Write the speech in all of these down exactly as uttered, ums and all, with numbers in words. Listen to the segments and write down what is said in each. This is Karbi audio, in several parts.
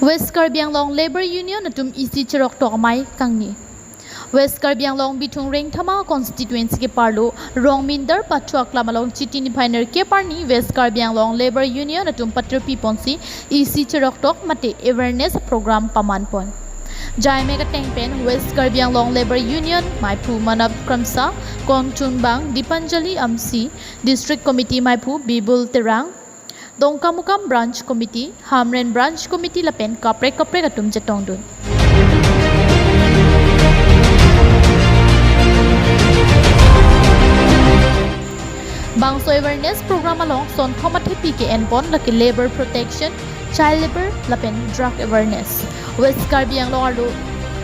West Karbi Anglong Labour Union atum isi cheroktok amei kangni. West Karbi Anglong Bithung Rengthama constituency keparlo Rongminder Pathu aklam along Chiti niphai nerkep arni West Karbi Anglong Labour Union atum patirpi ponsi isi cheroktok mate awareness program paman pon. Jaimek ateng pen West Karbi Anglong Labour Union meiphu Manap Kramsa, kongchunbang Dipanjali Amsi, District Committee meiphu Bibul Terang, Dongkamukam Branch Committee, Hamren Branch Committee lapen kaprek kaprek atum chetongdun. Bangso awareness program along sonthom athepi ke-en pon lake labour protection, child labour lapen drug awareness. West Karbi Anglong arlo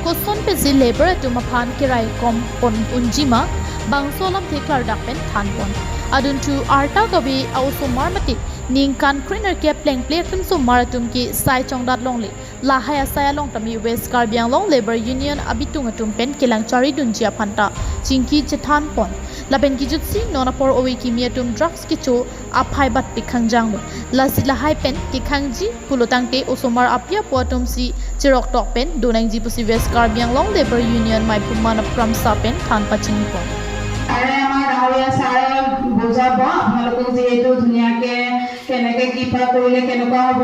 koson pensi labour atum aphan kerai kom pon unjima, bangso alamthe klardak pen than pon. Adunthu arta kave a-osomar mate ningkan kre nerkep plengple aklem osomar atum ke sai chongdat longle. Lahai asai along tame West Karbi Anglong Labour Union abitung atum pen kelang charidunji aphan ta chingki chethan pon. Lapen kijutsi non apor ove kimi atum drugs kecho aphai bat pik khangjang lo. Lasi lahai pen kekhangji pulo tangte osomar api apo atum si cheroktok pen donangji pusi West Karbi Anglong Labour Union meiphu Manap Kramsa pen than pachini pon. ছাৰে আমাৰ ডাঙৰীয়া ছাৰে বুজাব আপোনালোকক যিহেতু ধুনীয়াকে কেনেকে কি পাৰ কৰিলে কেনেকুৱা হ'ব।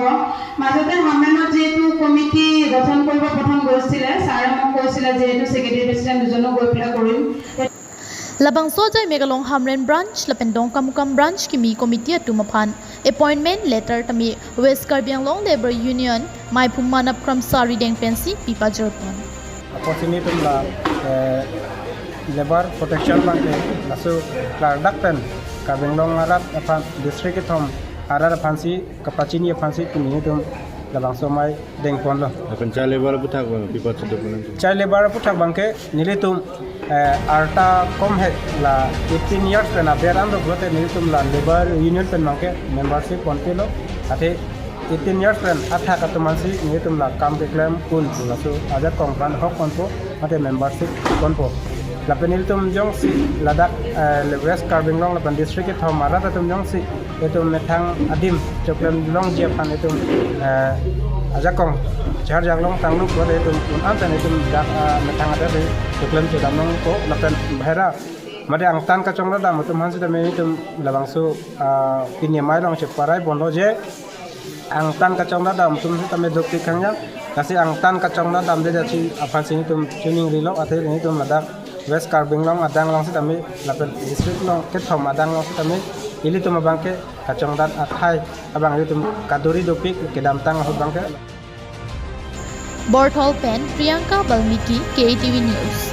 মাজতে হামেনত যিহেতু কমিটি গঠন কৰিব প্ৰথম গৈছিলে, ছাৰে মোক কৈছিলে যিহেতু ছেক্ৰেটাৰী প্ৰেচিডেণ্ট দুজনো গৈ পেলাই কৰিম। Labangso ajaimek along Hamren Branch lapen Dongkamukam Branch kimi committee atum aphan appointment letter tame West Karbi Anglong Labour Union meiphu Manap Kramsa arideng pensi pipajor pon. Apotsi nelitum la eh, labour protection abangke laso klardak pen Karbi Anglong arat aphan district kethom arat aphansi kapachini aphansi pini nelitum labangso amei dengponlo. Lapen child labour aputhak abang pi apot si do pon? Child labour aputhak abangke nelitum eh, arta kom hek la eighteen years pen aber an do pulote nelitum la labour union pen abangke membership ponpelo. Athe eighteen years pen athak atum ansi nelitum la kam keklem un pu laso ajakong aphan hok ponpo mate membership ponpo. Lapen nelitum jongsi ladak eh, West Karbi Anglong lapen district kethom arat atum jongsi itum methang adim choklem longji aphan itum eh, ajakong chehar jaklong tanglo pulote itum un-an pen itum dak eh, methang adim choklem chodam longpo lapen bahera mate angtan kachongdat dam atum aphan sitame itum labangso eh, pini amei along cheparai ponlo je angtan kachongdat dam atum sitame dopik khangjang. Lasi angtan kachongdat damde jatsi aphansi nelitum chiningrilo, athe nelitum ladak West Karbi Anglong adang along sitame lapen district along kethom adang along sitame ilitum abangke kachongdat akhai abang ilitum kaduri dopik kedamtang ahut abangke. Borthol pen Priyanka Balmiki, K A T V News.